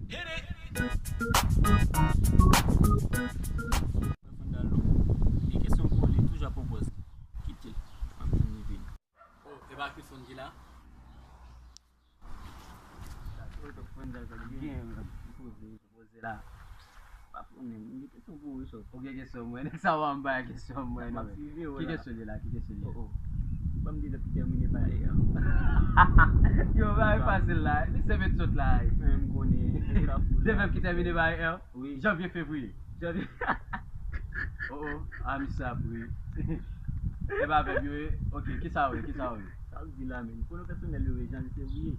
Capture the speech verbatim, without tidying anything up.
Hit it! Mwen fann dal non. Gen kesyon pou li, toujou ap pran pòz. Kite l. M ap tann li vini. Oh, e pa Chrisson ki la? Poze la. Pa konnen, m gen kesyon pou ou, Richard. Ou gen kesyon mwen, nèg sa w ap bay kesyon mwen non. Ki kesyon li la, ki kesyon li la? Oh, oh. Ban m di lè ki tèmine pa e an. Yo, bagay fasil la. Li se met sot la. M konnen. De vèb ki tèmine pa e an? Wi. Janvye, fevriye. Janvye. Oh, oh. Ah, misye ap ri. E pa vèb yo ye? Ok, kisa ou ye? Kisa ou ye? Sa w di la menm? Pwonon pèsonèl yo ye, janvye, fevriye.